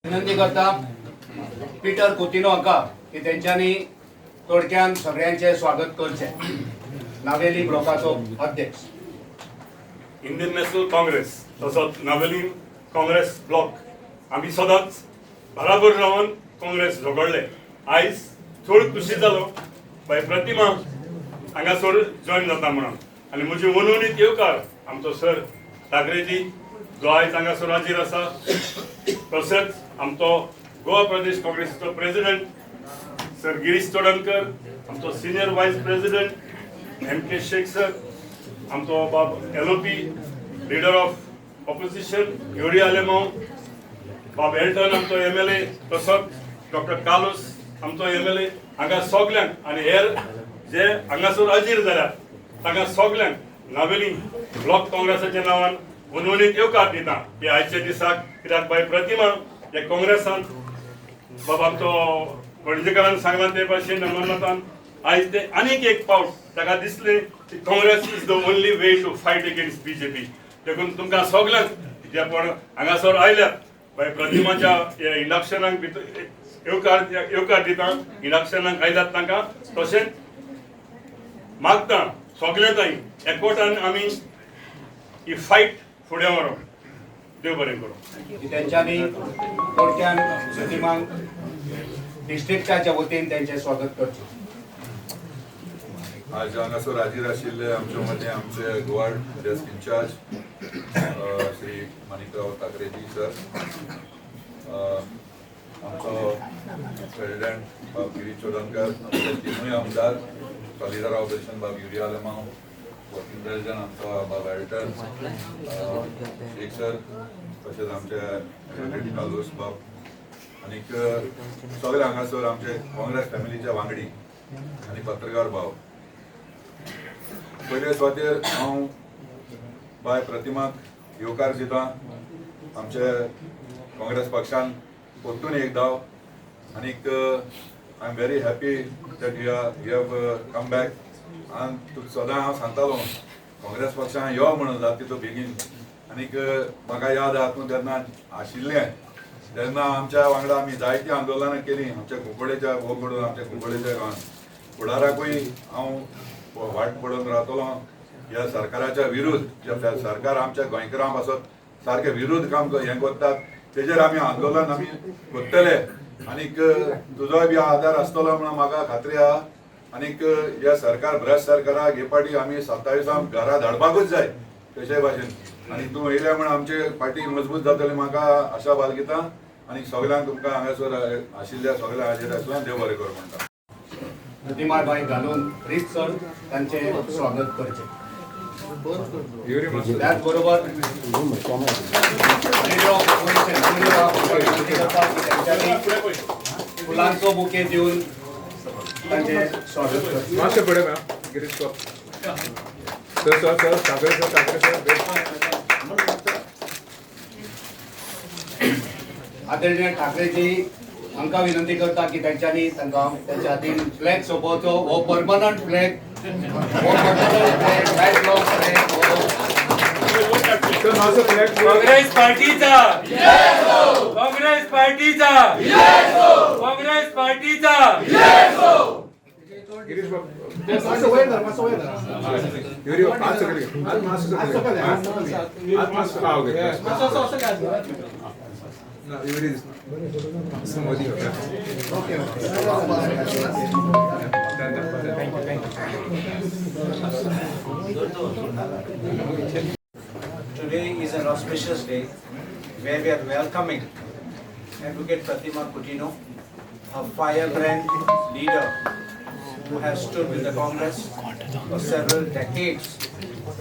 विनंती करता पिटर कुतिनो हाका की तेंच्यांनी थोडक्यान सगळ्यांचे स्वागत करचें. नावेली ब्लॉकाचो अध्यक्ष. इंडियन नॅशनल काँग्रेस तसोच नावेली काँग्रेस ब्लॉक आमी सदांच बराबर रावन काँग्रेस झगडले. आयज चड खुशी जालो बाय प्रतिमा हांगासर जॉयन जाता म्हणून आनी म्हजी मनोनीत येवकार आमचो सर ठाकरेजी जो आयज हांगासर हाजीर आसा, तशेंच आमचो गोवा प्रदेश काँग्रेसीचो प्रेसिडेंट सर गिरीश चोडणकर, आमचो senior vice president M K Shaikh sir, आमचो बाब LOP leader of opposition Yuri Alemao, बाब एल्टन आमचो एमएलए, तसोच डॉक्टर कार्लोस आमचो एमएलए, हांगा सगल्यांक आनी हेर जे हांगासर हाजीर जाल्यात तांकां सगल्यांक नावेली ब्लॉक काँग्रेसाच्या नांवान मनोनीत येवकार दिता की आयच्या दिसाक, कित्याक बाय प्रतिमा हे काँग्रेसान बाबा आमचो पणजेकारान सांगलां ते भाशेन अमरनाथान आयज ते आनीक एक पावट ताका दिसलें की Congress is the only way to fight against BJP. देखून तुमकां सगल्यांक जे पण हांगासर आयल्यात बाय प्रतिमाच्या इंडक्शनाक भितर येवकार येवकार दिता. इंडक्शनाक आयल्यात तांकां तशेंच मागता सगळे ताई एकवटान आमी ही फायट फुडें व्हरोंक. देव बरें करूं. की तेंच्यांनी थोडक्यान प्रतिमांक डिस्ट्रिक्टाच्या वतीन त्यांचें स्वागत करचें. आज हांगासर हाजीर आशिल्ले आमचे मदीं आमचे Goa desk in charge Shri Manikrao Thackeray ji sir, आमचो प्रेसिडेंट बाब गिरीश चोडणकर, आमचे तिनूय आमदार, लिडर ऑपोजिशन बाब युरी आलेमाव, वर्किंग प्रेसिडेंट आमचो बाब एल्टन शेख सर, तशेंच आमचे कार्लोस बाब आनीक सगळे हांगासर आमचे काँग्रेस फॅमिलीचे वांगडी आनी पत्रकार भाव. पयले सुवातेर हांव बाय प्रतिमाक येवकार दिता आमचे काँग्रेस पक्षान परतून एक दाव आनीक I am very happy that you have come back. आनी तुका सदां हांव सांगतालो काँग्रेस पक्षान यो म्हणून जाता तितू बेगीन. आनीक म्हाका याद आहा, तूं जेन्ना आशिल्लें तेन्ना आमच्या वांगडा आमी जायतीं आंदोलनां केलीं आमच्या कुंकळेच्या भोव करून आमच्या कुंकळेच्या गांवांत. फुडाराकूय हांव वाट पळोवन रावतलो ह्या सरकाराच्या विरुद्ध, जे सरकार आमच्या गोंयकारां पासत सारकें विरुद्ध काम हें करतात तेजेर आमी आंदोलन आमी करतले. आनीक तुजोय बी आदार आसतलो म्हणून म्हाका खात्री आहा. आनीक ह्या सरकार भ्रश्ट सरकाराक हे पाटी आमी 27 घरा धाडपाकूच जाय कशेय भाशेन. आनी तूं येयल्या म्हण आमचे पार्टी मजबूत जातली म्हाका आशा बाळगिता. आनी सगल्यांक तुमकां हांगासर आशिल्ल्या सगळ्या हाजीर आसल्या देव बरें करूं म्हणटा. प्रतिमा बाय घालून रीतसर तांचें स्वागत करचें. त्याचबरोबर लिडर ऑफ ऑपोजिशन विनंती करता की त्यांच्यानी फुलांचो बुके दिवन तांचें स्वागत करचें. मातशें फुडें मॅम. गिरीश बाब sir, sir, sir, Thackeray sir, Thackeray sir, wait. आदरणीय ठाकरेजी हांकां विनंती करता की त्यांच्यानी तांकां त्यांच्या हातीन फ्लॅग सोंपोवचो. हो परमनंट फ्लॅग, हो permanent flag, life long flag हो. सर, मातसो फ्लॅग. काँग्रेस पार्टीचा, काँग्रेस पार्टीचा, काँग्रेस पार्टीचा. गिरीश बाब, युरी बाब, हात सकयल घे. हात मातसो सकयल घे. हात मातसो. हा, ओके. ना, युरी दिसना Modi. Okay, thank you, thank you. Today is an auspicious day where we are welcoming Advocate Pratima Coutinho, a firebrand leader who has stood with the Congress for several decades.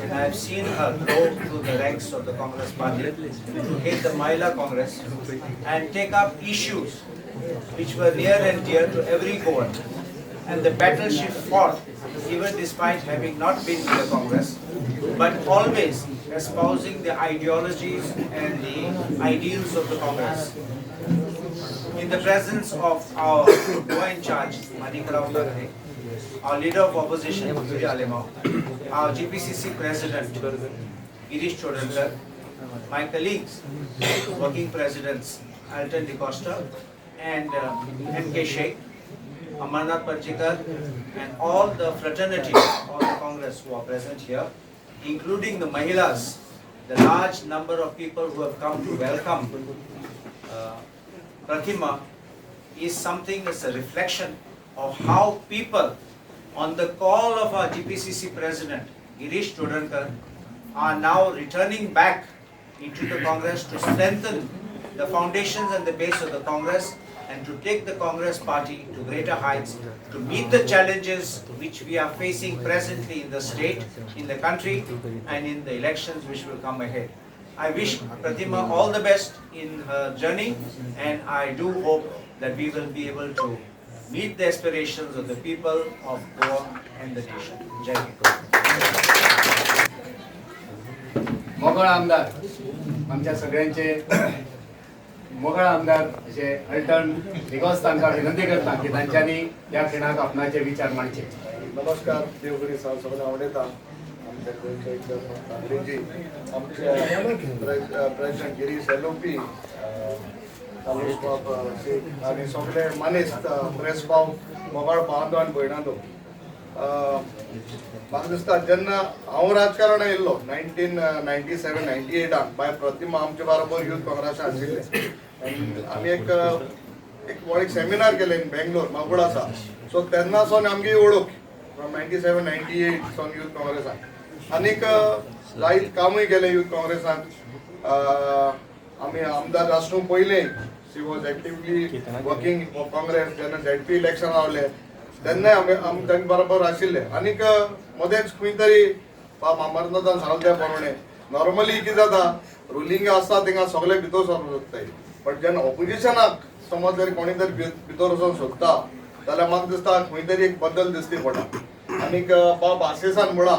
And I have seen her grow through the ranks of the Congress party to head the Mahila Congress and take up issues which were near and dear to every Goan. And the battle she fought, even despite having not been with the Congress, but always espousing the ideologies and the ideals of the Congress. In the presence of our Goa in charge, Manikrao Thackeray, our leader of opposition, Yuri Alemao, our GPCC president, Girish Chodankar, my colleagues, working presidents, Alton D'Costa and M.K. Sheikh, Amarnath Panjikar, and all the fraternity of the Congress who are present here, including the Mahilas, the large number of people who have come to welcome Pratima is something that's a reflection of how people, on the call of our GPCC President, Girish Chodankar, are now returning back into the Congress to strengthen the foundations and the base of the Congress and to take the Congress party to greater heights, to meet the challenges which we are facing presently in the state, in the country, and in the elections which will come ahead. I wish Pratima all the best in her journey, and I do hope that we will be able to meet the aspirations of the people of Goa and the nation. Jai Hind. मोगळ आमदार, आमच्या सगळ्यांचे मोगळ आमदार अशे Alton डिगोस्ता तांकां विनंती करता की तांच्यांनी ह्या खिणाक आपणाचे विचार मांडचे. नमस्कार, देवगडी साव सगळें आवडयता. आमच्या गोंयचो एकदम तांबडीजी, आमचे प्रेसिडेंट गिरीश एलोपी, तालूस बाब शेख आनी सगळे मानेस्त, प्रेस भाव, मोगाळ बांदो आनी भयणांनो, म्हाका दिसता जेन्ना हांव राजकारणात येयल्लो 1997 98आन, बाय प्रतिमा आमचे बरोबर युथ काँग्रेसान आशिल्ले आनी आमी एक एक व्हड एक सेमिनार केलें इन बेंगलोर, म्हाका आसा. सो तेन्ना सावन आमगे वळख फ्रॉम 97 98 सावन युथ काँग्रेसान. आनीक जायत कामूय केलें युथ काँग्रेसान. आमी आमदार आसूं पयलें she was actively working for Congress. जेन्ना झेडपी इलेक्शन रावले तेन्नाय आमी आमी तांचे बरोबर आशिल्ले. आनीक मदेंच खंय तरी बाब अमरनाथान सांगलें त्या प्रमाणे, नॉर्मली कितें जाता, रुलींग आसता थिंगा सगळे भितर सरूंक सोदताय, बट जेन्ना ऑपोजिशनाक समज जर कोणी तरी भितर वचोन सोदता जाल्यार म्हाका दिसता खंय तरी एक बदल दिसती पडटा. आनीक बाब आशेसान म्हळां,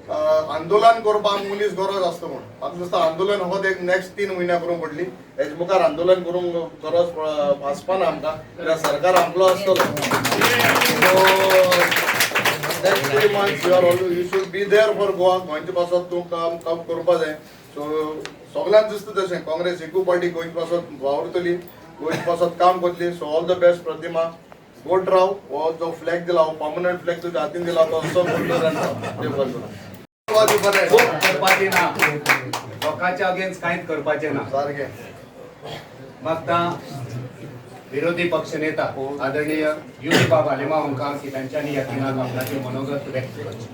आंदोलन करपाक मनीस गरज आसता म्हूण. म्हाका दिसता आंदोलन हो एक नेक्स्ट 3 म्हयन्या करूंक पडली. हेज मुखार आंदोलन करूंक गरज आसपाना आमकां, कित्याक सरकार आमलो आसतलो. So next 3 months you should be there for Goa. गोंयचे पासत तूं काम काम करपा जाय. सो सगल्यांक दिसता तशें, काँग्रेस एकू पार्टी गोंयचे पासत वावुरतली, गोंयचे पासत काम करतली. So all the best Pratima, गोट राव. हो जो फ्लॅग दिला, हो पर्मनंट फ्लॅग तुज्या हातीन दिला, तो असो देव बरें करूं. बरें. खूब करपाचें ना, लोकांच्या अगेन्स्ट कांयच करपाचें ना. सारकें. मागता विरोधी पक्ष नेता आदरणीय युरी बाब आलेमाव हांकां की तांच्यांनी ह्या खिणाक आपणाचें मनोगत व्यक्त करचें.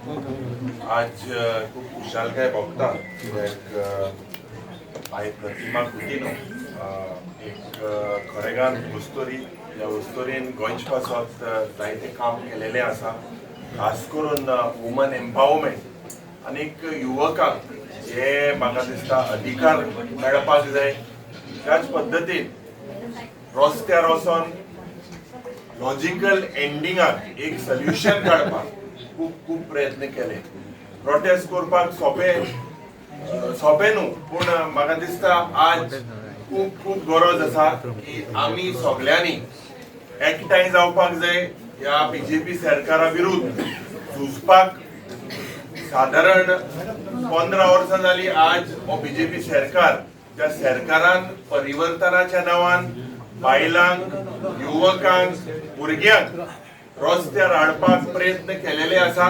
आज खूब खुशालकाय भोगता कित्याक बाय प्रतिमा कुतिनो एक खरेगान उस्तोरी. ह्या उस्तोरीन गोंयचे पासत जायतें काम केलेलें आसा, खास करून वुमन एम्पावरमेंट आनीक युवकांक जे म्हाका दिसता अधिकार मेळपाक जाय. त्याच पद्दतीन रस्त्यार वचोन लॉजिकल एंडिंगाक एक सोल्युशन काडपाक खूब खूब प्रयत्न केले. प्रोटेस्ट करपाक सोंपें सोंपें न्हू, पूण म्हाका दिसता आज खूब खूब गरज आसा की आमी सगल्यांनी एकठांय जावपाक जाय. ह्या बीजेपी सरकारा विरुद्ध झुजपाक सादारण 15 वर्सां जाली. आज हो बीजेपी सरकार, ज्या सरकारान परिवर्तनाच्या नांवान बायलांक, युवकांक, भुरग्यांक रस्त्यार हाडपाक प्रयत्न केलेले आसा.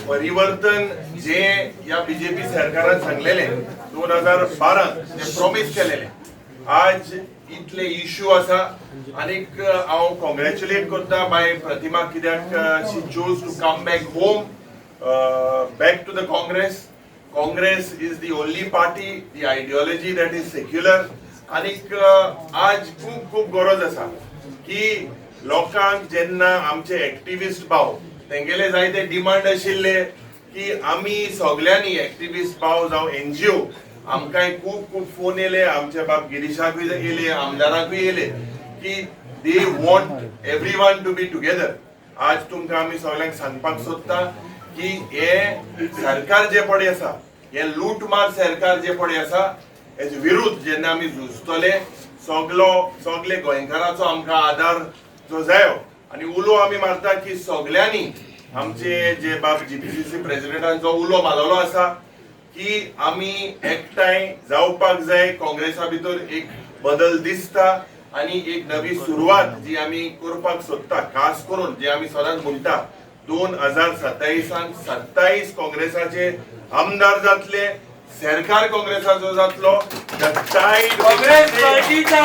परिवर्तन जे ह्या बीजेपी सरकारान सांगलेले 2012 जे प्रॉमीस केलेले, आज इतले इश्यू आसा. आनीक हांव कॉंग्रॅच्युलेट करता बाय प्रतिमा, कित्याक she chose to come back home, back to the Congress. Congress is the only party, the ideology that is secular. आनीक आज खूब खूब गरज आसा की लोकांक जेन्ना आमचे एक्टिविस्ट भाव तेंगेले जायते डिमांड आशिल्ले की आमी सगल्यांनी एक्टिविस्ट भाव जावं एनजीओ, आमकांय खूब खूब फोन येयले, आमच्या बाब गिरीशाकूय येयले, आमदाराकूय येयले की they want everyone to be together. आज तुमकां आमी सगल्यांक सांगपाक सोदता की हे सरकार जे पळय आसा, हे लूटमार सरकार जे पळय आसा, हेजे विरुद्ध जेन्ना आमी झुजतले, सगलो सगले गोंयकाराचो आमकां आदार जो जायो. आनी उलो आमी मारता की सगल्यांनी आमचे जे बाब जीपीसीसी प्रेसिडेंटान जो उलो मारलेलो आसा की आमी एकठांय जावपाक जाय, काँग्रेसा भितर एक बदल दिसता आनी एक नवी सुरवात जी आमी करपाक सोदता, खास करून जे आमी सदांच म्हणटा 2027 27 काँग्रेसाचे आमदार जातले, सरकार काँग्रेसाचो जातलो. काँग्रेस पार्टीचा.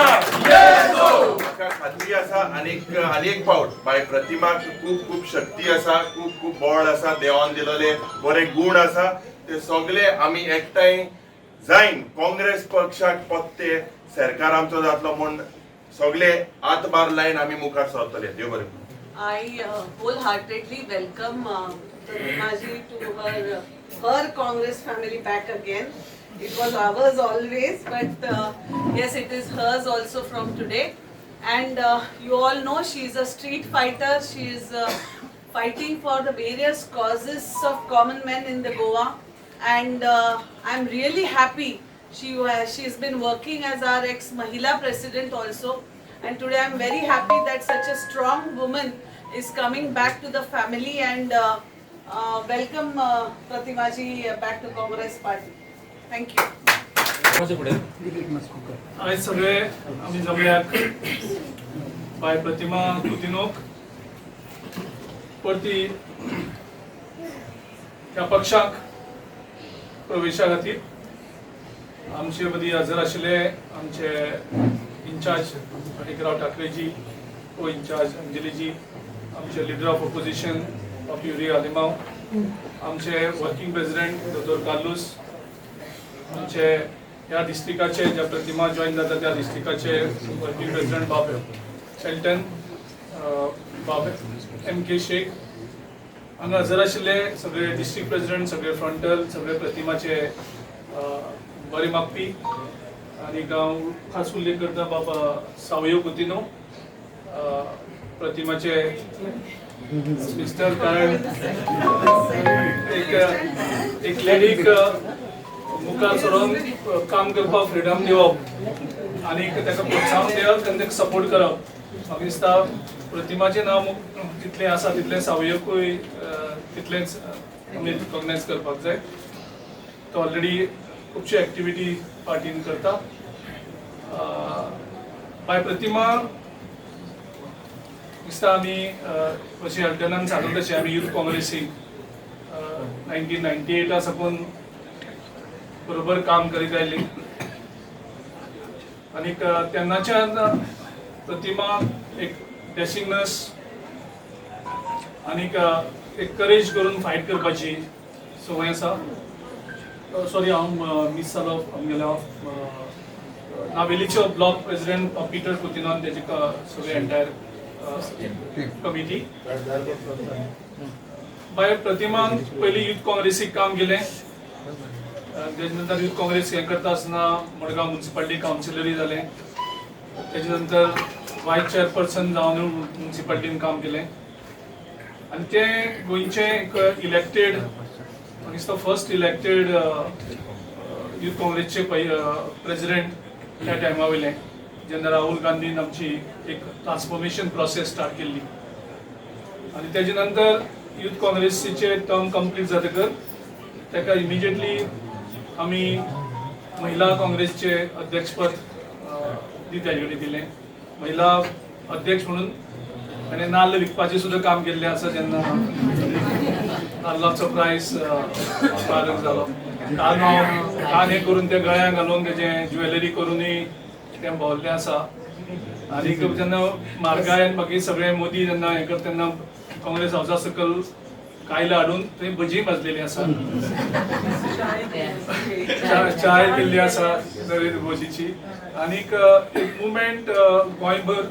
म्हाका खात्री आसा आनीक आनी एक फावट बाय प्रतिमाक खूब खूब शक्ती आसा, खूब खूब बळ आसा, देवान दिलेले बरे गूण आसा. ते सगळे आमी एकठांय जायन काँग्रेस पक्षाक पत्ते सरकार आमचो जातलो म्हूण सगळे हातभार लायन आमी मुखार सरतले. देव बरें करूं. I wholeheartedly welcome Pratimaji to her Congress family back again. It was ours always, but yes, it is hers also from today. And you all know she is a street fighter. She is fighting for the various causes of common men in the Goa. And I'm really happy. She's been working as our ex Mahila president also. And today I'm very happy that such a strong woman is coming back to the family and welcome Pratimaji back to Congress party. Thank you. आयज सगळे आमी जमल्यात बाय प्रतिमा कुतिनोक परती ह्या पक्षाक प्रवेशा खातीर. आमचे मदीं हजर आशिल्ले आमचे इन्चार्ज अनिकराव ठाकरेजी, को इन्चार्ज अंजलीजी, आमचे लिडर ऑफ ऑपोजिशन बाब युरी आलेमाव, आमचे वर्किंग प्रेसिडेंट दोतोर कार्लूस, आमचे ह्या डिस्ट्रिक्टाचे ज्या प्रतिमा जॉईन जाता त्या डिस्ट्रिक्टाचे वर्किंग प्रेसिडेंट बाब शेल्टन, बाब एम के शेख, हांगा हजर आशिल्ले सगळे डिस्ट्रिक्ट प्रेसिडेंट, सगळे फ्रंटल, सगळे प्रतिमाचे बरे मागपी आनी हांव खास उल्लेख करता बाबा सावयो कुतिनो, प्रतिमाचे मिस्टर, कारण एक एक लेडीक मुखार सरून काम करपाक फ्रिडम दिवप आनी ताका प्रोत्साहन दिवप आनी ताका सपोर्ट करप. म्हाका दिसता प्रतिमाचें नांव जितलें आसा तितलें सावयोकूय तितलेंच आमी रिकॉग्नायज करपाक जाय. तो ऑलरेडी खुबश्यो एक्टिविटी पार्टीन करता. बाय प्रतिमा दिसता आमी अशें अल्टनान सांगलें तशें आमी युथ काँग्रेसीक 1998 साकून बरोबर काम करीत आयली आनीक तेन्नाच्यान प्रतिमा एक डॅशिंगनस आनीक एक करेज करून फायट करपाची संवय आसा. सॉरी, हांव मीस जालो. आमगेल्या नावेलीचो ब्लॉक प्रेसिडेंट पिटर कुतिनोन, तेजी सगळे एंटायर कमिटी. बाय प्रतिमान पयलीं युथ काँग्रेसीक काम केलें. तेजे नंतर युथ काँग्रेस हें करता आसतना मडगांव म्युनिसिपालिटी कावन्सिलरूय जालें. तेजे नंतर वायस चेअरपर्सन जावन म्युनिसिपालिटीन काम केलें आनी तें गोंयचें एक इलेक्टेड, म्हाका दिसता फर्स्ट इलेक्टेड युथ काँग्रेसचे प्रेसिडेंट त्या टायमा वयलें, जेन्ना राहुल गांधीन आमची एक ट्रान्सफॉर्मेशन प्रोसेस स्टार्ट केल्ली. आनी तेजे नंतर युथ काँग्रेसीचे टर्म कंप्लीट जातकर ताका इमिजिएटली आमी महिला काँग्रेसचे अध्यक्षपद दी ताजे कडेन दिलें. महिला अध्यक्ष म्हणून ताणें नाल्ल विकपाचें सुद्दां काम केल्लें आसा. जेन्ना नाल्लाचो प्रायस म्हारग जालो, कान कान हें करून ते गळ्याक घालून तेजें ज्वेलरी करूनय तें भोंवल्लें आसा. आनी जेन्ना म्हारगाय आनी बाकी सगळें मोदी जेन्ना हें करता तेन्ना काँग्रेस हावसा सकयल कायलां हाडून थंय भजी भाजलेली आसा, चाय केल्ली आसा नरेंद्र मोदीची. आनीक एक मुवमेंट गोंयभर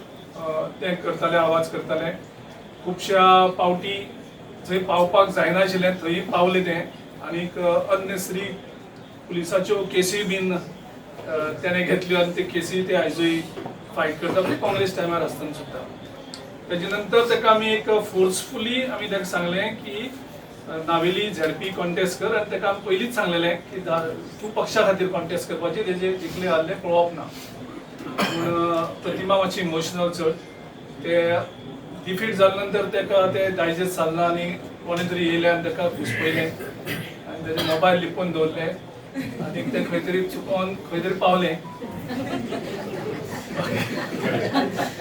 तें करताले, आवाज करताले. खुबश्या पावटी जंय पावपाक जायनाशिल्लें थंय पावले ते. आनीक अननेसरी पुलिसाच्यो केसी बीन तेणें घेतल्यो आनी ते केसी ते आयजूय फायट करता, म्हणजे काँग्रेस टायमार आसतना सुद्दां. तेजे नंतर ताका आमी एक फोर्सफुली आमी ताका सांगलें की नावेली झेडपी कॉन्टेस्ट कर. आनी ताका आमी पयलींच सांगलेलें की तूं पक्षा खातीर कॉन्टेस्ट करपाची, तेजे जिखले हारले पळोवप ना. पूण प्रतिमा मातशी इमोशनल चड. ते डिफीट जाले नंतर ताका ते डायजेस्ट जालें ना आनी कोणें तरी येयलें आनी ताका घुसपयलें आनी तेजें मोबायल लिपोवन दवरलें. आनी ते खंय तरी चुकोन खंय तरी पावलें.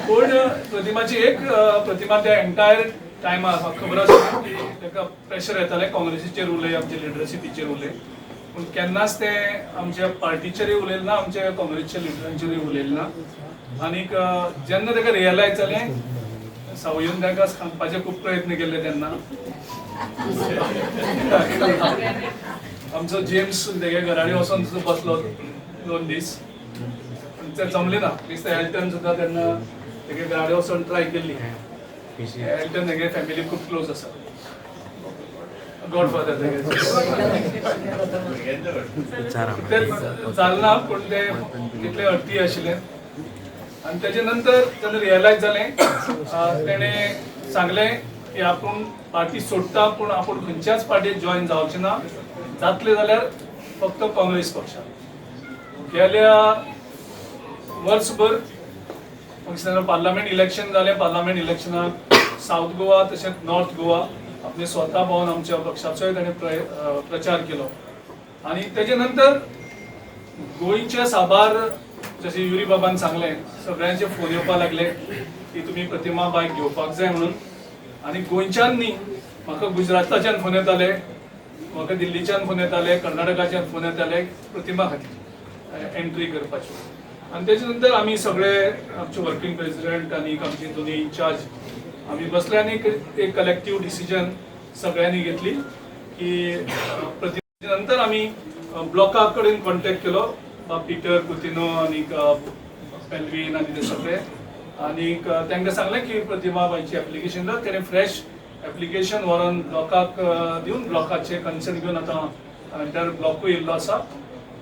पूण प्रतिमाची एक प्रतिमा त्या एंटायर टायमार म्हाका खबर आसा की ताका प्रेशर येतालें, काँग्रेसीचेर उलय, आमचे लिडरशिपीचेर उलय, पूण केन्नाच तें आमच्या पार्टीचेरूय उलयलें ना, आमच्या काँग्रेसच्या लिडरांचेरूय उलयलें ना. आनीक जेन्ना ताका रियलायज जालें, सावयून ताका सांगपाचे खूब प्रयत्न केले तेन्ना. आमचो जेम्स तेगे घराडे वचोन बसलो 2 दीस, ते जमले ना. मिस्टर एल्टन सुद्दां तेन्ना तेगे घराडे वचोन ट्राय केल्ली. एल्टन तेगे फॅमिली खूब क्लोज आसा, गॉडफादर तेगे. ते जालना, पूण ते तितले अर्थी आशिल्ले. आनी तेजे नंतर जेन्ना रियलायज जालें, तेणें सांगलें की आपूण पार्टी सोडटा, पूण आपूण खंयच्याच पार्टीक जॉयन जावचें ना, जातलें जाल्यार फक्त काँग्रेस पक्षान. गेल्या वर्सभर पार्लमेंट इलेक्शन जालें. पार्लमेंट इलेक्शनाक सावथ गोवा तशेंच नॉर्थ गोवा आपणे स्वता भोंवन आमच्या पक्षाचोय ताणें प्रचार केलो. आनी तेजे नंतर गोंयच्या साबार, जशें युरी बाबान सांगलें, सगळ्यांचे फोन येवपाक लागले की तुमी प्रतिमा बायक घेवपाक जाय म्हणून. आनी गोंयच्यान न्ही, म्हाका गुजराताच्यान फोन येताले, म्हाका दिल्लीच्यान फोन येताले, कर्नाटकाच्यान फोन येताले प्रतिमा खातीर एंट्री करपाची. आनी तेजे नंतर आमी सगळे आमचे वर्किंग प्रेसिडेंट आनी आमचे दोनी इन्चार्ज आमी बसले आनी एक कलेक्टीव डिसिजन सगळ्यांनी घेतली की प्रतिमा. नंतर आमी ब्लॉका कडेन कॉन्टेक्ट केलो, पिटर कुतिनो आनी पेल्वीन आनी ते सगळे, आनी तांकां सांगलें की प्रतिमा बायची एप्लिकेशन जाता. तेणें फ्रेश एप्लिकेशन व्हरोन ब्लॉकाक दिवन ब्लॉकाचे कन्सर्न घेवन आतां एंटायर ब्लॉकूय येयल्लो आसा.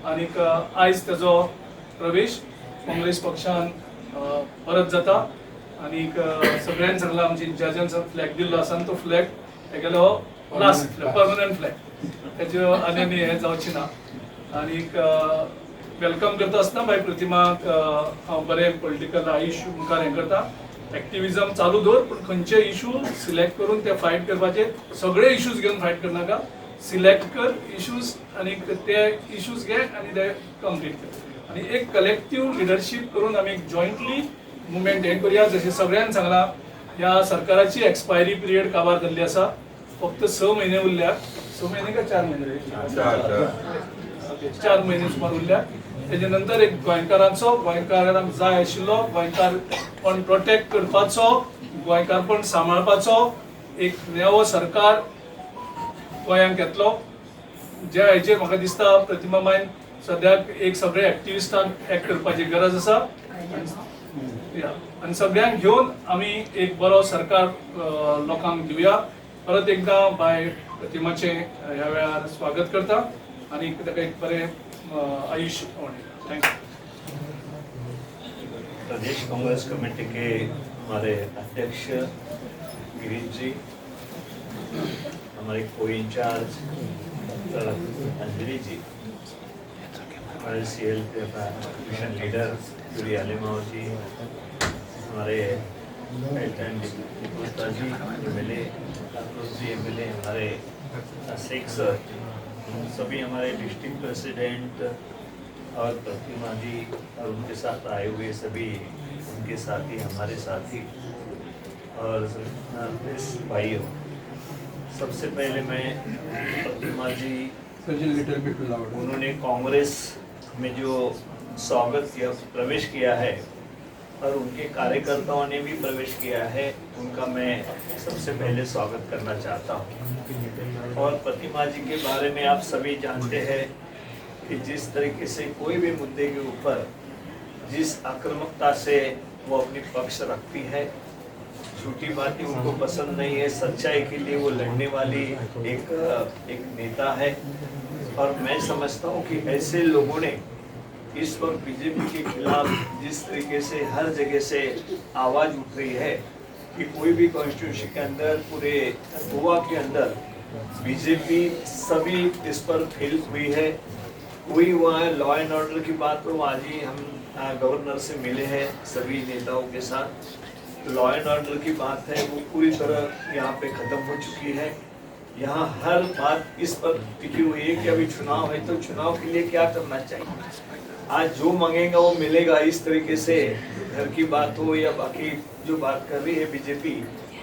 आनीक आयज तेजो प्रवेश काँग्रेस पक्षान परत जाता. आनीक सगळ्यांनी सांगलां, आमच्या इन्चार्जान फ्लॅग दिल्लो आसा आनी तो फ्लॅग तेगेलो लास्ट परमनंट फ्लॅग, तेज्यो आनी आनी हें जावचें ना. आनीक welcome करता आसतना बाय प्रतिमाक हांव बरें पॉलिटिकल आयुश्य मुखार हें करता. एक्टिविजम चालू दवर, पूण खंयचे इशू सिलेक्ट करून ते फायट करपाचे, सगळे इशूज घेवन फायट करनाका, सिलेक्ट कर इशूज आनी ते इशूज घे आनी ते कंप्लीट कर. आनी एक कलेक्टीव लिडरशीप करून आमी एक जॉयंटली मुवमेंट हें करुया. जशें सगळ्यांनी सांगलां, ह्या सरकाराची एक्सपायरी पिरियड काबार जाल्ली आसा, फक्त 6 म्हयने उरल्या. 6 म्हयने काय 4 म्हयने? 4 म्हयने सुमार उरल्या. तेजे नंतर एक गोंयकारांचो, गोंयकारांक जाय आशिल्लो गोंयकारपण प्रोटेक्ट करपाचो, गोंयकारपण सांबाळपाचो एक नवो सरकार गोंयांक येतलो. ज्या हेचेर म्हाका दिसता प्रतिमा मायन सद्याक एक सगळे एक्टिविस्टांक एक्ट करपाची गरज आसा. आनी सगळ्यांक घेवन आमी एक बरो सरकार लोकांक दिवया. परत एकदां बाय प्रतिमाचें ह्या वेळार स्वागत करता आनी ताका एक बरें आयुष्य. Thank you. Pradesh Congress committee K हमारे अध्यक्ष गिरीश जी, हमारे को इंचार्ज डॉक्टर अंजलि जी, हमारे CL mission leader Yuri Alemao ji, हमारे जी MLA, ji MLA, हमारे शेख सर, सभी हमारे डिस्ट्रिक्ट प्रेसिडेंट और प्रतिमा जी और उनके साथ आए हुए सभी उनके साथी, हमारे साथी और प्रेस भाइयों, सबसे पहले मैं प्रतिमा जी, उन्होंने कांग्रेस में जो स्वागत किया, प्रवेश किया है और उनके कार्यकर्ताओं ने भी प्रवेश किया है, उनका मैं सबसे पहले स्वागत करना चाहता हूँ। और प्रतिमा जी के बारे में आप सभी जानते हैं कि जिस तरीके से कोई भी मुद्दे के ऊपर जिस आक्रामकता से वो अपनी पक्ष रखती है, झूठी बातें उनको पसंद नहीं है, सच्चाई के लिए वो लड़ने वाली एक एक नेता है। और मैं समझता हूँ कि ऐसे लोगों ने इस वक्त बीजेपी के खिलाफ जिस तरीके से हर जगह से आवाज़ उठ रही है कि कोई भी कॉन्स्टिट्यूशन के अंदर, पूरे गोवा के अंदर बीजेपी सभी इस पर फेल हुई है। कोई वहाँ लॉ एंड ऑर्डर की बात तो आज ही हम गवर्नर से मिले हैं सभी नेताओं के साथ, लॉ एंड ऑर्डर की बात है वो पूरी तरह यहाँ पे ख़त्म हो चुकी है। यहाँ हर बात इस पर टिकी हुई है कि अभी चुनाव है तो चुनाव के लिए क्या करना चाहिए। आज जो मांगेगा वो मिलेगा, इस तरीके से घर की बात हो या बाकी जो बात कर रही है बीजेपी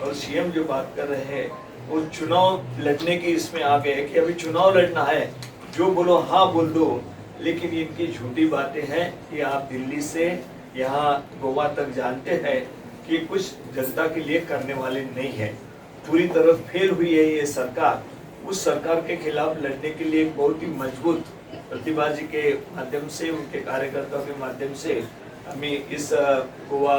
और सीएम जो बात कर रहे हैं, वो चुनाव लड़ने की इसमें आ गए कि अभी चुनाव लड़ना है, जो बोलो हाँ बोल दो। लेकिन इनकी झूठी बातें हैं कि आप दिल्ली से यहाँ गोवा तक जानते हैं कि कुछ जनता के लिए करने वाले नहीं हैं। पूरी तरह फेल हुई है ये सरकार। उस सरकार के खिलाफ लड़ने के लिए एक बहुत ही मजबूत प्रतिभा जी के माध्यम से, उनके कार्यकर्ताओं के माध्यम से हमें इस गोवा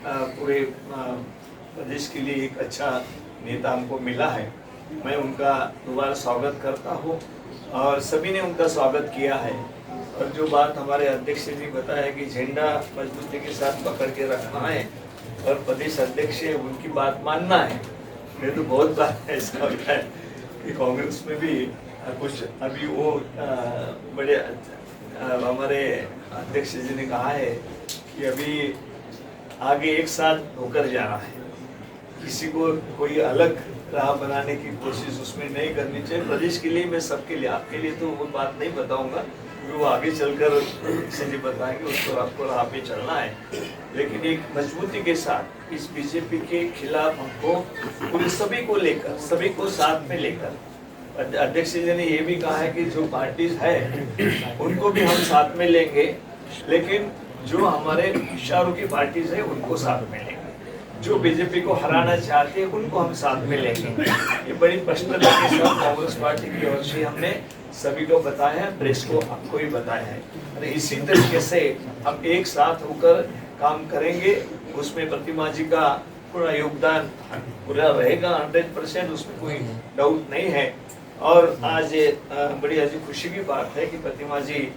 पूरे प्रदेश के लिए एक अच्छा नेता हमको मिला है। मैं उनका दोबारा स्वागत करता हूँ और सभी ने उनका स्वागत किया है। और जो बात हमारे अध्यक्ष जी बताया कि झंडा मजबूती के साथ पकड़ के रखना है और प्रदेश अध्यक्ष है उनकी बात मानना है। मैं तो बहुत बार ऐसा होता है कि कांग्रेस में भी कुछ अभी वो बड़े हमारे अध्यक्ष जी ने कहा है कि अभी आगे एक साथ होकर जाना है, किसी को कोई अलग राह बनाने की कोशिश उसमें नहीं करनी चाहिए। प्रदेश के लिए मैं सबके लिए, आपके लिए तो वो बात नहीं बताऊंगा क्योंकि वो आगे चलकर जी बताएंगे, उसको आपको राह पे चलना है। लेकिन एक मजबूती के साथ इस बीजेपी के खिलाफ हमको पूरे सभी को लेकर, सभी को साथ में लेकर, अध्यक्ष जी ने ये भी कहा है कि जो पार्टीज है उनको भी हम साथ में लेंगे, लेकिन जो हमारे इशारों की पार्टीज है उनको साथ में लेंगे, जो बीजेपी को हराना चाहते हैं उनको हम साथ में लेंगे। ये बड़ी प्रश्न के साथ कांग्रेस पार्टी की ओर से हमने सभी को बताया है, प्रेस को आपको भी बताया है। और इसी तरीके से हम एक साथ होकर काम करेंगे। उसमें प्रतिमा जी का पूरा योगदान पूरा रहेगा 100%, उसमें कोई डाउट नहीं है। और आज बड़ी आज खुशी की बात है कि प्रतिमा जी,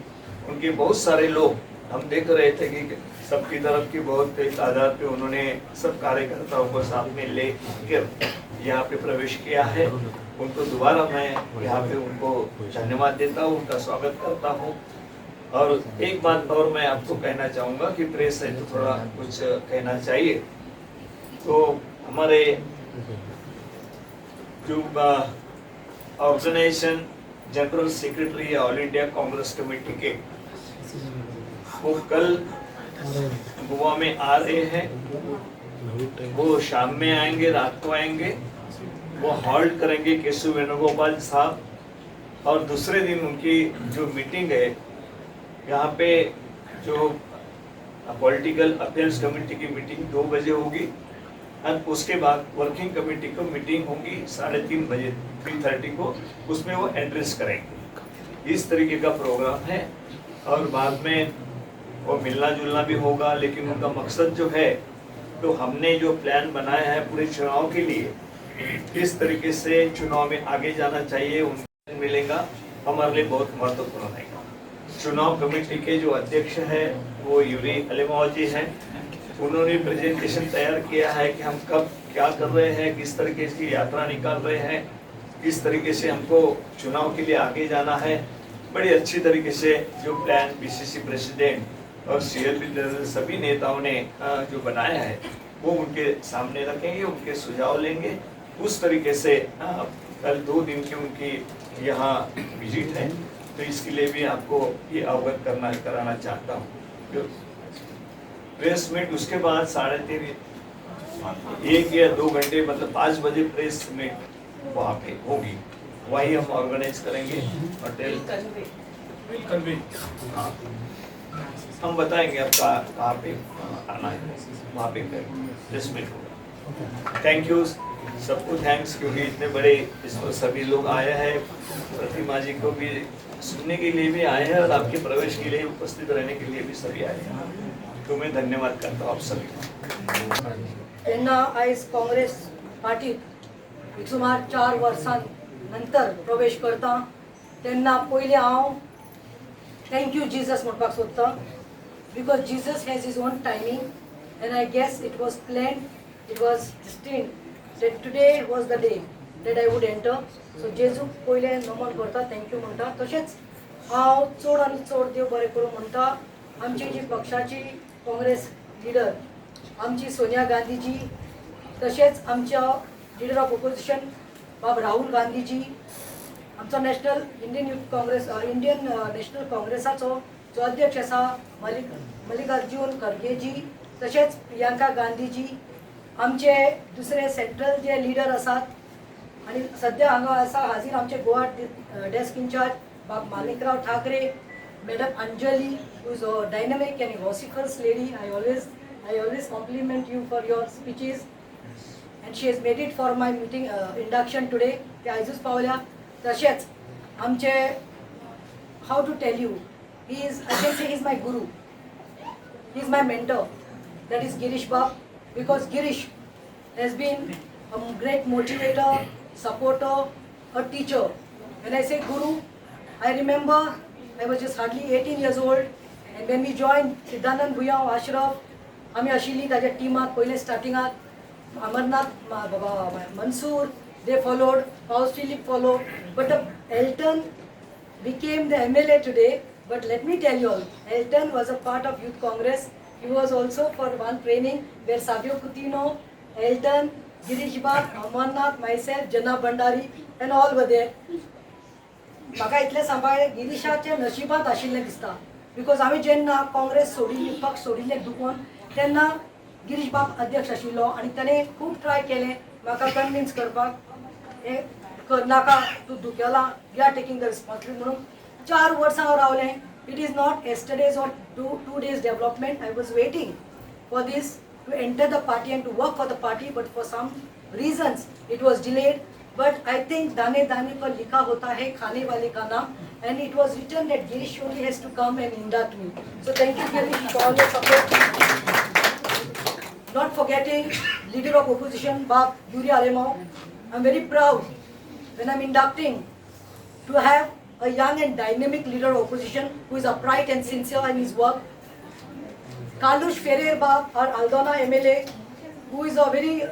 उनके बहुत सारे लोग हम देख रहे थे कि सबकी तरफ की बहुत तादाद पे उन्होंने सब कार्यकर्ताओं को साथ में ले कर यहाँ पे प्रवेश किया है। उनको दोबारा मैं यहाँ पे उनको धन्यवाद देता हूँ, उनका स्वागत करता हूँ। और एक बात और मैं आपको कहना चाहूँगा कि प्रेस है तो थोड़ा कुछ कहना चाहिए। तो हमारे जो organisation general secretary All India Congress Committee K, वो कल गोवा में आ रहे हैं। वो शाम में आएंगे, रात को आएंगे। वो हॉल्ट करेंगे केशव वेणुगोपाल साहब। और दूसरे दिन उनकी जो मीटिंग है यहाँ पे, जो पॉलिटिकल अफेयर्स कमेटी की मीटिंग 2 बजे होगी और उसके बाद वर्किंग कमेटी को मीटिंग होगी 3:30 बजे, 3:30 को, उसमें वो एड्रेस करेंगे। इस तरीके का प्रोग्राम है। और बाद में वो मिलना जुलना भी होगा। लेकिन उनका मकसद जो है, तो हमने जो प्लान बनाया है पूरे चुनाव के लिए, किस तरीके से चुनाव में आगे जाना चाहिए, उनको मिलेगा, हमारे लिए बहुत महत्वपूर्ण रहेगा। चुनाव कमेटी के जो अध्यक्ष हैं वो यूरी अलेमाओ जी हैं। उन्होंने प्रेजेंटेशन तैयार किया है कि हम कब क्या कर रहे हैं, किस तरीके की यात्रा निकाल रहे हैं, किस तरीके से हमको चुनाव के लिए आगे जाना है। बड़ी अच्छी तरीके से जो प्लान बीसीसी प्रेसिडेंट और सीएलपी सभी नेताओं ने जो बनाया है वो उनके सामने रखेंगे, उनके सुझाव लेंगे। उस तरीके से कल 2 दिन की उनकी यहाँ विजिट है, तो इसके लिए भी आपको ये अवगत करना कराना चाहता हूँ। प्रेस मीट उसके बाद 3:30, 1 या 2 घंटे, मतलब 5 बजे प्रेस मीट वहाँ पे होगी, वही हम ऑर्गेनाइज करेंगे। होटल हाँ, हम बताएंगे आपका कहाँ पे आना है, वहाँ पे प्रेस मीट होगा। Thank you सबको, thanks, क्योंकि इतने बड़े इस पर सभी लोग आए हैं। प्रतिमा जी को भी सुनने के लिए भी आए हैं और आपके प्रवेश के लिए उपस्थित रहने के लिए भी सभी आए हैं, तो मैं धन्यवाद करता हूँ आप सभी को। तेन्ना आयज काँग्रेस पार्टीत सुमार 4 वर्सां नंतर प्रवेश करता तेन्ना पयलीं हांव thank you Jesus म्हणपाक सोदता, because Jesus has his own timing and I guess it was planned, it was destined that today was the day that I would enter. So जेजूक पयलें नमन करता, thank you म्हणटा। तशेंच हांव चड आनी चड देव बरें करूं म्हणटा आमची जी पक्षाची काँग्रेस लिडर आमची सोनिया गांधीजी, तशेंच आमच्या लिडर ऑफ ओपोजिशन बाब राहुल गांधीजी, आमचो national Indian Youth Congress, Indian National काँग्रेसाचो जो अध्यक्ष आसा मल्लिकार्जुन खरगेजी, तशेंच प्रियांका गांधीजी, आमचे दुसरे सेंट्रल जे लिडर आसात आनी सद्या हांगा आसा हाजीर आमचे गोवा डेस्क इन्चार्ज बाब Manikrao Thackeray, madam Anjali, who is a dynamic and vociferous lady. I always compliment you for your speeches, and she has made it for my meeting induction today. ते आयजूच पावल्या. तशेंच आमचे, how to tell you, he is, I can say he is my guru, he is my mentor, that is Girish Bab, because Girish has been a great motivator, supporter, a teacher. When I say guru, I remember I was just hardly 18 years old, and when we joined Siddhanand Buyao, Ashraf, आमी आशिल्ली ताच्या टिमाक पयले स्टार्टिंगाक. अमरनाथ बाबा, Mansoor, they followed, Paus Philip followed, but Elton became the MLA today. But let me tell you all, Elton was a part of Youth Congress. He was also for one training where Savio Coutinho, Elton, Girish Bab, Amarnath, myself, Jana Bhandari and all were there. म्हाका इतलें सांगपाक, गिरीशाच्या नशिबांत आशिल्लें दिसता, because आमी जेन्ना काँग्रेस सोडिल्ली, पक्ष सोडिल्ले दुखोवन, तेन्ना गिरीश बाब अध्यक्ष आशिल्लो आनी ताणें खूब ट्राय केलें म्हाका कन्विन्स करपाक, हें कर नाका, तूं दुखेला, we are taking the responsibility म्हणून. 4 वर्सां हांव रावलें. It is not yesterday's or 2 days development. I was waiting for this to enter the party and to work for the party, but for some reasons it was delayed. But I think दाने दाने पर लिखा होता है खाने वाले का नाम, and it was written that Girish only has to come and induct me. So thank you, Girish, for all your support. Not forgetting leader of opposition, Bab Yuri Alemao. I'm very proud when I'm inducting to have a young and dynamic leader of opposition who is upright and sincere in his work. Carlos Ferrer Bab, our Aldona MLA, who is a very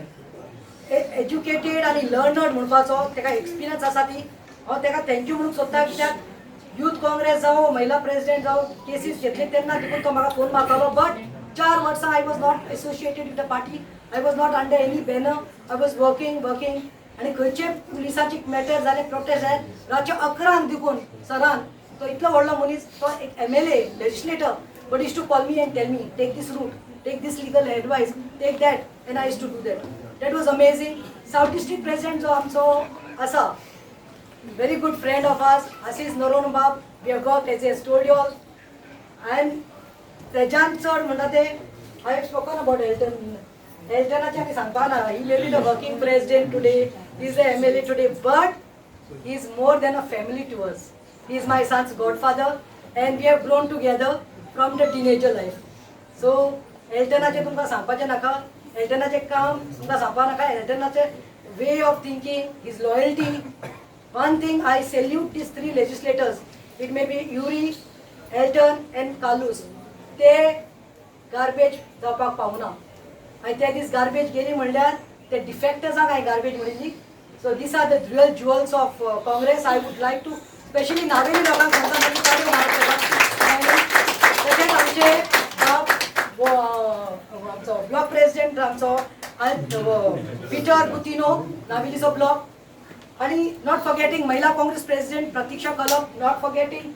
educated आणि learned म्हणपाचो ताका experience आसा ती, हांव ताका thank you म्हणूंक सोदता, कित्याक युथ काँग्रेस जावं, महिला प्रेसिडेंट जावं, केसीस घेतले तेन्ना देखून तो म्हाका फोन मारतालो. बट 4 वर्सां I was not associated with the party, I was not under any banner, I was working, working, आनी खंयचे पुलिसाची मॅटर जाले, प्रोटेस्ट जाले, रातच्या 11 देखून सरान, तो इतलो व्हडलो मनीस, तो एक MLA legislator, but used to call me and tell me, take this route, take this legal advice, take that, and I used to do that. That was amazing. South District President जो आमचो आसा, very good friend of ours, Assis Noronha Bab, we have got, as I told you all, and तेज्यान चड म्हणटा ते I have spoken about Elton. एल्टनाचें आमी सांगपा ना. He may be the working president today, is the MLA today, but he is more than a family to us. He is my son's godfather and we have grown together from the teenager life. So एल्टनाचें तुमकां सांगपाचें नाका, एल्टनाचें काम तुमकां सांगपा नाका, एल्टनाचें way of thinking, his loyalty. One thing I salute these three legislators, it may be Yuri, Elton and Carlos. ते garbage जावपाक पावना आनी ते दीस गार्बेज गेली म्हणल्यार ते डिफेक्टर्सांक हांवें garbage म्हणिल्ली. So these are the real jewels of Congress. I would like to specially Navelim लोकांक सांगता, मागीर ताळयो मारप. तशेंच आमचे बाब आमचो ब्लॉक प्रेसिडेंट आमचो पिटर कुतिनो, नावेलीचो ब्लॉक, आणि not forgetting महिला Congress president Pratiksha Khalap, not forgetting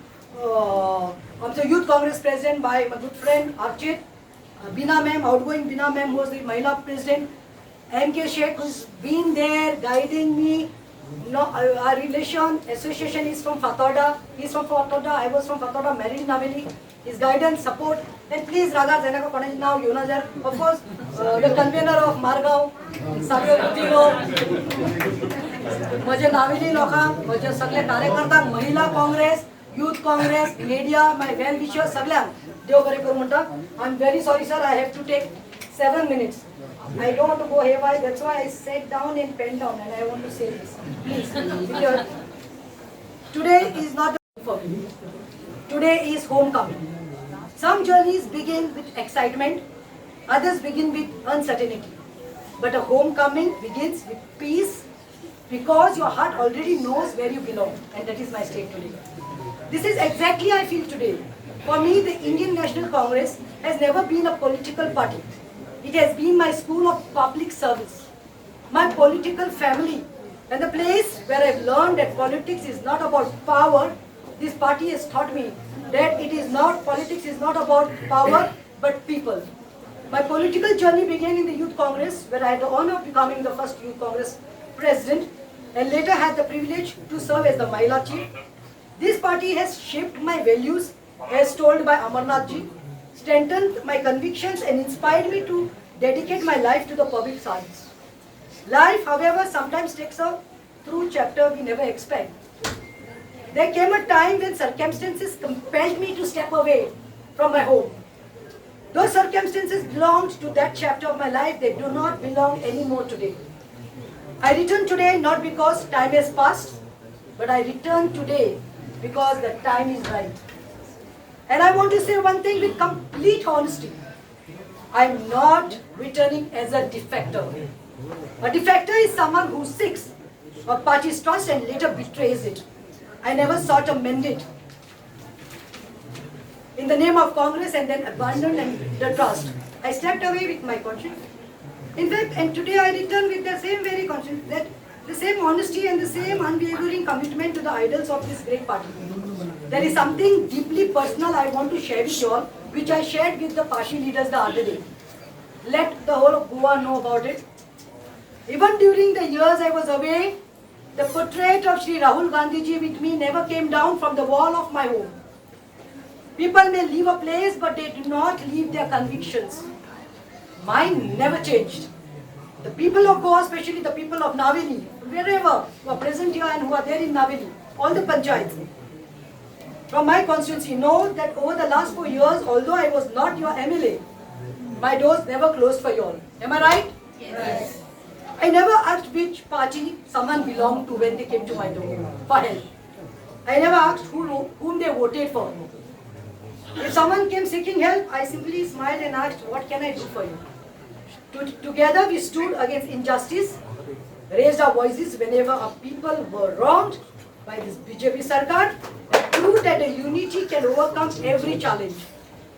आमचो youth Congress president by my good friend Archit, Bina ma'am, outgoing Bina ma'am was the महिला president, M K Shaikh, who's been there guiding me. No, our relation, association is from Fatorda. He's from Fatorda. I was from Fatorda, married in Navelim. His guidance, support, and please रागार जायनाका कोणाचें नांव घेवना जाल्यार. Of course, the convener of Margao, Savio Coutinho, म्हजे नावेली लोकांक, म्हजे सगळे कार्यकर्त्यांक, महिला Congress, youth Congress, media, my well wishers, सगळ्यांक देव बरें करूं म्हणटा. I am very sorry, sir, I have to take 7 minutes. I don't want to go haywire. That's why I sat down and pen down and I want to say this. Please. Today is not for me. Today is homecoming. Some journeys begin with excitement, others begin with uncertainty. But a homecoming begins with peace because your heart already knows where you belong, and that is my state today. This is exactly I feel today. For me, the Indian National Congress has never been a political party. It has been my school of public service, my political family, And the place where I've learned that politics is not about power. This party has taught me that it is not, politics is not about power, but people. My political journey began in the Youth Congress, where I had the honor of becoming the first Youth Congress president, and later had the privilege to serve as the Mahila chief. This party has shaped my values, as told by Amarnathji, strengthened my convictions and inspired me to dedicate my life to the public service. Life, however, sometimes takes a through chapter we never expect. There came a time when circumstances compelled me to step away from my home. Those circumstances belonged to that chapter of my life. They do not belong anymore today. I return today not because time has passed, but I return today because the time is right. And I want to say one thing with complete honesty. I'm not returning as a defector. A defector is someone who seeks a party's trust and later betrays it. I never sought a mandate in the name of Congress and then abandoned the trust. I stepped away with my conscience. In fact, and today I return with the same very conscience, that the same honesty and the same unwavering commitment to the idols of this great party. There is something deeply personal I want to share with you all, which I shared with the party leaders the other day. Let the whole of Goa know about it. Even during the years I was away, the portrait of Shri Rahul Gandhi ji with me never came down from the wall of my home. People may leave a place, but they do not leave their convictions. Mine never changed. The people of Goa, especially the people of Navelim, wherever who are present here and who are there in Navelim, all the panchayats from my constituency know that over the last 4 years, although I was not your MLA, my doors never closed for you all. Am I right? Yes. I never asked which party someone belonged to when they came to my door for help. I never asked whom they voted for. If someone came seeking help, I simply smiled and asked, what can I do for you? Together we stood against injustice, raised our voices whenever our people were wronged by this BJP Sarkar, and proved that a unity can overcome every challenge.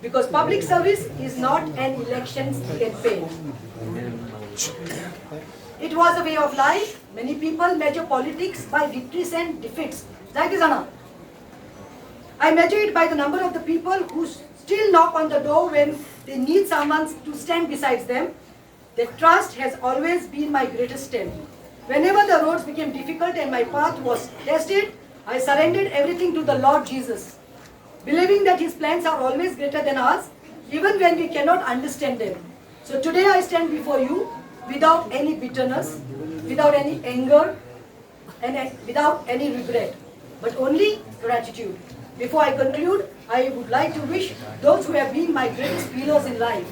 Because public service is not an election campaign. It was a way of life. Many people measure politics by victories and defeats. I measure it by the number of the people who still knock on the door when they need someone to stand beside them. Their trust has always been my greatest strength. Whenever the roads became difficult and my path was tested, I surrendered everything to the Lord Jesus, believing that His plans are always greater than ours, even when we cannot understand them. So today I stand before you without any bitterness, without any anger, and without any regret, but only gratitude. Before I conclude, I would like to wish those who have been my greatest pillars in life.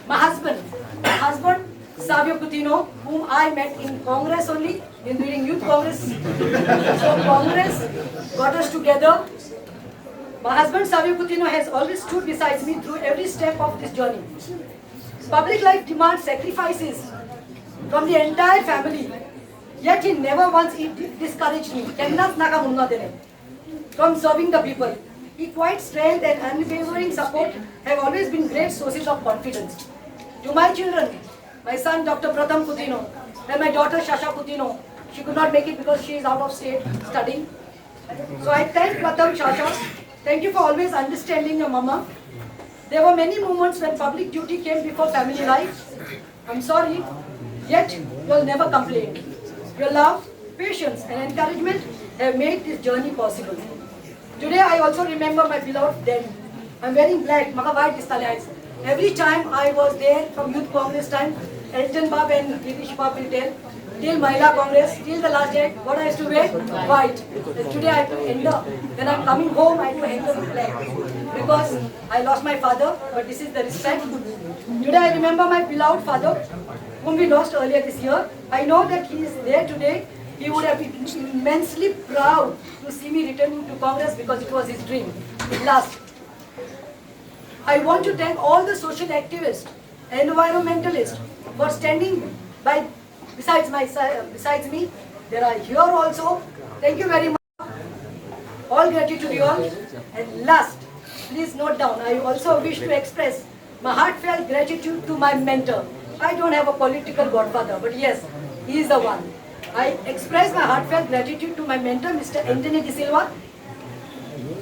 My husband, Savio Coutinho, whom I met in Congress only, during Youth Congress. So Congress got us together. My husband Savio Coutinho has always stood beside me through every step of this journey. Public life demands sacrifices from the entire family, yet he never once discouraged me. From serving the people. His quiet strength and unwavering support have always been great sources of confidence. To my children, my son Dr. Pratham Coutinho and my daughter Shasha Coutinho, she could not make it because she is out of state studying. So I thank Pratham, Shasha. Thank you for always understanding your mama. There were many moments when public duty came before family life. I'm sorry, yet you'll never complain. Your love, patience and encouragement have made this journey possible. Today I also remember my beloved daddy. I'm wearing black, maka white distale eyes. Every time I was there from Youth Congress time, Elton Bab and Girish Bab will tell, till Mahila Congress, till the last day, what I used to wear? White. And today I have to end up, when I'm coming home, I have to end up with black. Because I lost my father, but this is the respect. Today I remember my beloved father, whom we lost earlier this year. I know that he is there today. He would have been immensely proud to see me returning to Congress because it was his dream. Last, I want to thank all the social activists, environmentalists for standing by besides me. There are here also. Thank you very much. All gratitude to you all. And last, please note down, I also wish to express my heartfelt gratitude to my mentor. I don't have a political godfather, but yes, he is the one. I express my heartfelt gratitude to my mentor, Mr. Anthony D'Silva.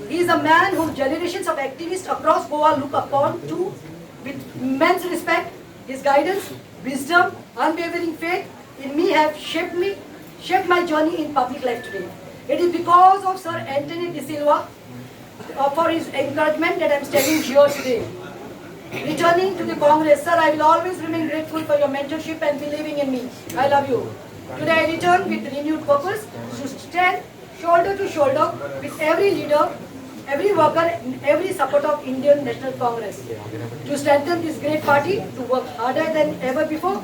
He is a man whom generations of activists across Goa look upon to with immense respect. His guidance, wisdom, unwavering faith in me have shaped my journey in public life today. It is because of Sir Anthony D'Silva for his encouragement that I am standing here today. Returning to the Congress, sir, I will always remain grateful for your mentorship and believing in me. I love you. Today I return with renewed purpose to stand shoulder to shoulder with every leader, every worker, and every supporter of Indian National Congress, to strengthen this great party, to work harder than ever before,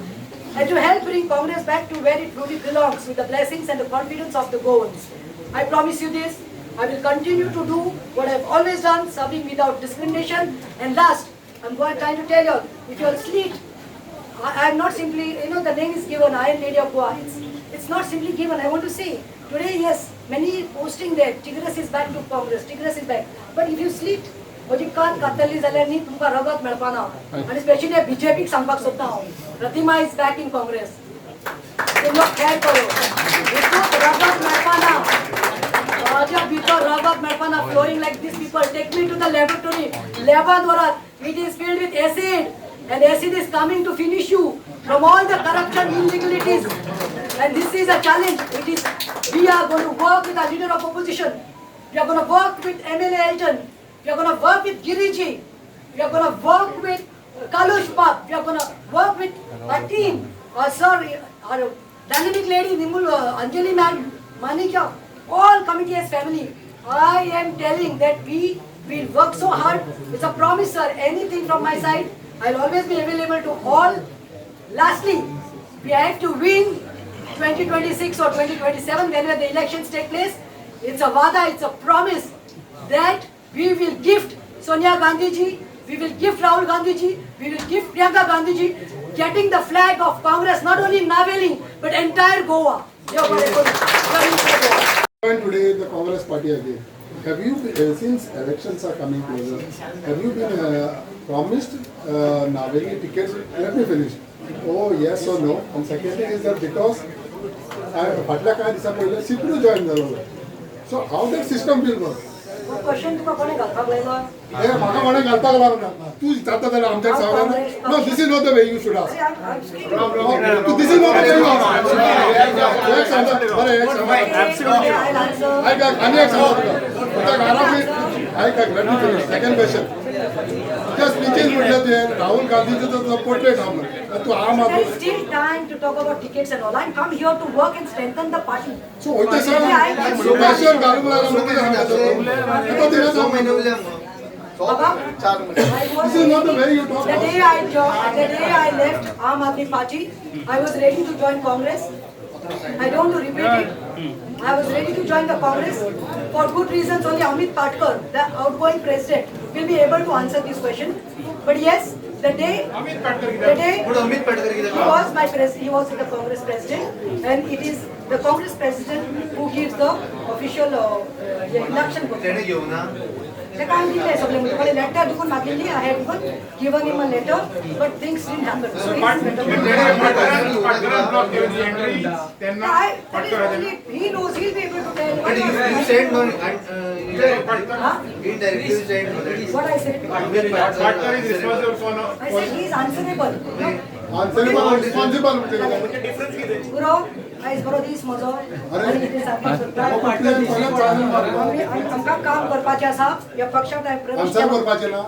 and to help bring Congress back to where it truly belongs, with the blessings and the confidence of the Goans. I promise you this, I will continue to do what I have always done, serving without discrimination. And last, I'm going trying to tell you, if you all sleep, I am not simply, the name is given, Iron Lady of Goa. It's not simply given. I want to say, today, yes, many posting there, Tigress is back to Congress, Tigress is back. But if you sleep, म्हजी कान कातरली जाल्यार न्ही तुमकां रगत मेळपाना. आनी specially बीजेपीक सांगपाक सोदता हांव, Pratima is back in Congress. तुमकां खेळ करो, रगत मेळपाना, म्हाज्या भितर रगत मेळपाना, flowing like this people. Take me to the laboratory, लॅबान व्हरात, it is filled with acid. And acid is coming to finish you from all the corruption, illegalities. And this is a challenge. It is, we are going to work with our leader of opposition. We are going to work with MLA Elton. We are going to work with Giriji. We are going to work with Kalush Bab. We are going to work with our team, our sir, our dynamic lady, Nimul, Anjali ma'am, Manikya, all committee as family. I am telling that we will work so hard. It's a promise, sir. Anything from my side, I'll always be available to all. Lastly, we have to win 2026 or 2027, whenever the elections take place. It's a vada, it's a promise that we will gift Sonia Gandhi ji, we will gift Rahul Gandhi ji, we will gift Priyanka Gandhi ji, getting the flag of Congress not only in Navelim but entire Goa. Today the Congress party again. Have you, since elections are coming closer, have you been promised Navelim tickets? Let me finish. Oh, yes or no? And second thing is that because फाटल्या कांय दिसां पयलीं Sapru join जालो. So how that system will work? Question तुका कोणें घालपाक लायलो? म्हाका कोणें घालपाक लागना. तूं विचारता जाल्यार आमच्या सांगना. No, this is not the way you should ask. This is not the way you ask. एक सांगता, बरें एक सांगता. आयक आनी एक सांगता तुका. तुका घरा आयक आयक, let me finish. Second question. तुज्या स्पिचीन म्हटलें तुवें राहुल गांधीचो तो पोर्ट्रेट आहा म्हणून. तूं आम Aadmi. There is still time to talk about tickets and all. I come here to work and strengthen the party. So वयता सर, क्वेश्चन घालूंक लागला म्हणून कितें सांगता तूं? Baba, this is not the way you talk. The day I left Aam Aadmi Party, I was ready to join Congress. I don't want to repeat it. I was ready to join the Congress for good reasons. Only Amit Patkar, the outgoing president, will be able to answer this question. But yes, the day he was the Congress president, and it is the Congress president who gives the official induction. ताका हांवें दिलें सगळें म्हणजे letter देखून मागिल्ली. I had even given him a letter, but things didn't happen. So he knows, he'll be able to tell. But you said no, indirectly you said no. What I said? Patkar is responsible for no. I said he is answerable. Answerable and responsible. Difference कितें? बरो आयज बरो दीस म्हजो आनी कितें सांगपाक सोदता, आमकां काम करपाचें आसा ह्या पक्षाक हांवें प्रवेश आन्सर करपाचें ना.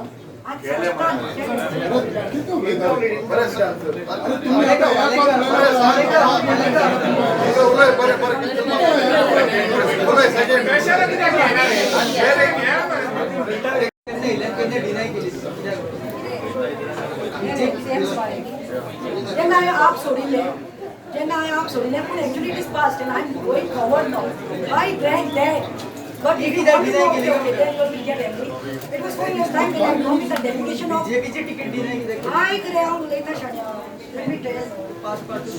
जेन्ना हांवें आप सोडिल्लें, जेन्ना हांवें आप सोडिल्लें, पूण actually it is past and I am going forward now. I drank that. But if you want to know, okay, okay, then you will get angry. It was 4 years time when I come with the delegation of. BJP ticket deny कित्याक? आयक रे, हांव उलयता शाण्या. Let me tell you.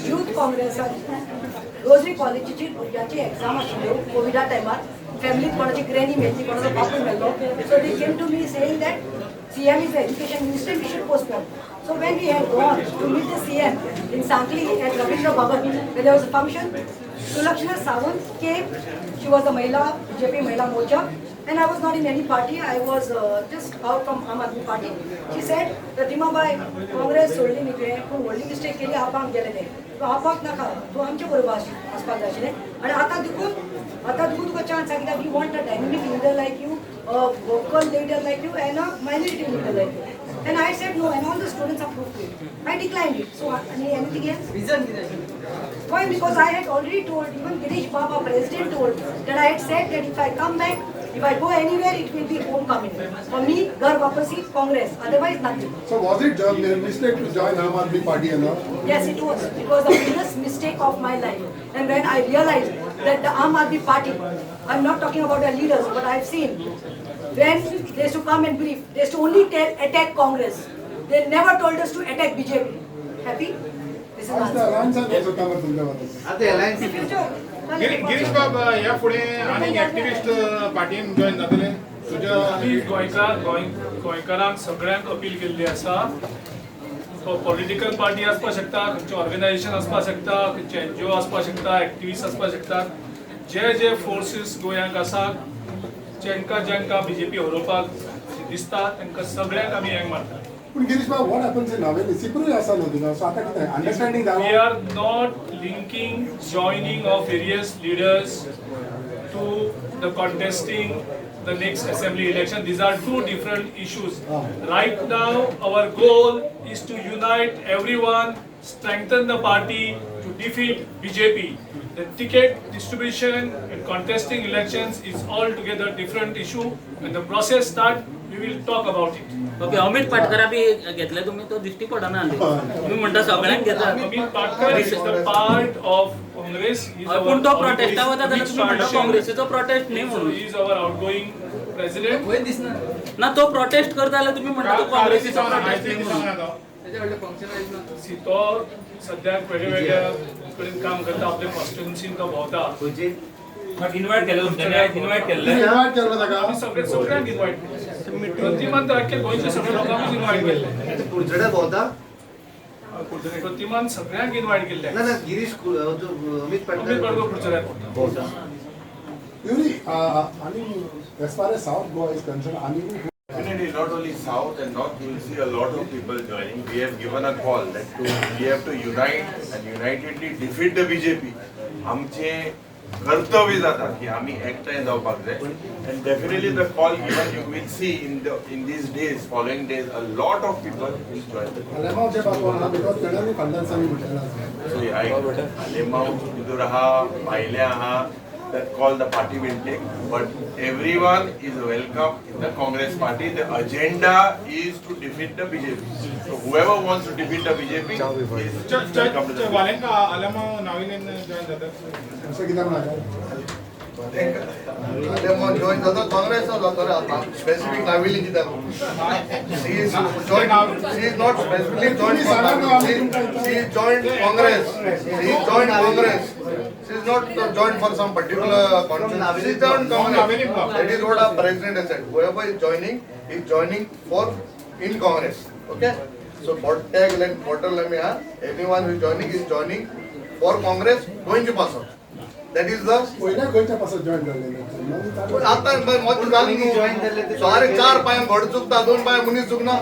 Youth Congress Rosary कॉलेजीची भुरग्यांची exam आशिल्ल्यो कोविडा टायमार. फॅमिलीत कोणाची ग्रॅनी मेल्ली, कोणाचो बापूय मेल्लो. So they came to me saying that CM is the education minister, we should postpone. So when we had gone to meet the CM in Sankli at Ravindra Bhavan, where there was a function, Sulakshana Sawant came. She was the Mahila, BJP Mahila Morcha, and I was not in any party. I was just out from Aam Aadmi Party. She said, Pratima bhai, Congress सोडली न्ही तुवें, पूण व्हडली mistake केली, आपाक गेले ते, तूं आपाक नाका, तूं आमचे बरोबर आसपाक जाय आशिल्लें. आनी आतां देखून तुका चान्स आसा कित्याक we want a dynamic leader like you, a vocal leader like you and a minority leader like you. And I said no, and all the students approved it. I declined it. So anything else? Reason? Why? Because I had already told, even Girish Baba, president, told that I had said that if I come back, if I go anywhere, it will be homecoming. For me, Ghar Wapasi, Congress, otherwise nothing. So was it a mistake to join Aam Aadmi Party and all? Yes, it was. It was the biggest mistake of my life. And when I realized that the Aam Aadmi Party, I'm not talking about the leaders, but I've seen, when they used to come and brief, they used to only tell attack Congress. They never told us to attack BJP. Happy? This is the alliance also come up in the alliance. Girish Bab, ह्या फुडें आनीक activist पार्टीन join जातले तुज्या? आमी गोंयकारांक सगळ्यांक appeal केल्ली आसा, तो पॉलिटिकल पार्टी आसपाक शकता, खंयचें ऑर्गनायझेशन आसपाक शकता, खंयचें एनजीओ आसपाक शकता, एक्टिविस्ट आसपाक शकता, जे जे फोर्सीस गोंयांक आसात, जांकां जांकां बीजेपी हरोवपाक दिसता तांकां सगळ्यांक आमी हेंग मारता. पूण Girish Bab, what happens in Navelim? सिप्रूय आसा न्हू थिंगा, सो आतां कितें अंडरस्टँडींग जाला? We are not linking joining of various leaders to the contesting the next assembly election. These are two different issues. Right now, our goal is to unite everyone, strengthen the party to defeat BJP. The ticket distribution and contesting elections is altogether different issue. When the process starts, we will talk about it. Okay, Amit Patkar बी घेतले तुम्ही, तो दिश्टी पडना आले तुम्ही म्हणता सगळ्यांक घेता. Amit Patkar is the part of Congress. पूण तो प्रोटेस्टा वता जाल्यार तुम्ही म्हणता काँग्रेसीचो प्रोटेस्ट न्ही म्हणून. He is our outgoing president. ना, तो प्रोटेस्ट करता जाल्यार तुम्ही म्हणता तो काँग्रेसीचो प्रोटेस्ट न्ही म्हणून. तो सद्याक वेगळ्या कडेन काम करता, आपल्या कॉन्स्टिट्युन्सीन तो भोंवता. इन्वायट केलं तुमच्यानी? इन्वायट केल्लें? इन्वायट केल्लो ताका आमी सगळे सगळ्यांक इन्वायट केल्लें. प्रतिमान तर आख्खे गोंयच्या सगळ्या लोकांकूच इन्वायट केल्लें. कुडचड्यार भोंवता प्रतिमान, सगळ्यांक इन्वायट केल्लें. ना ना, गिरीश अमित पाटकर कुडचड्यार भोंवता. Yuri, आनी as far as South Goa is concerned, आनी Definitely, not only South and North, you will see a lot of people joining. We have given a call that we have to unite and unitedly defeat the BJP. आमचे कर्तव्य जाता की आमी एकठांय जावपाक जाय. And definitely the call given, you will see in these days, following days, a lot of people will join the call. आलेमावचे बाब आहा, because तेणें फाटल्यान आमी म्हटलें आसा. So Alemao भितर आहा, भायले आहा, that call the party will take, but everyone is welcome in the Congress party. The agenda is to defeat the BJP. So whoever wants to defeat the BJP is welcome to the Valenka Alemao Navelim join जाता अशें कित्याक म्हणटा? Alemao join जाता काँग्रेस जाता रे आतां, specific Navelim कित्याक? She is join, she is not specifically join, she is join Congress, she is join Congress. She is not joined for some particular constituency. She is joined Congress. That is what our president has said. Whoever is joining for in Congress. Okay. So tag and bottle let me have. Anyone who is joining for Congress. Going to pass out. That is the. पयल्या गोंयच्या पासत join जाल्ले. आतां मत जालें सारे चार पांय घोड चुकता, दोन पांय मनीस चुकना.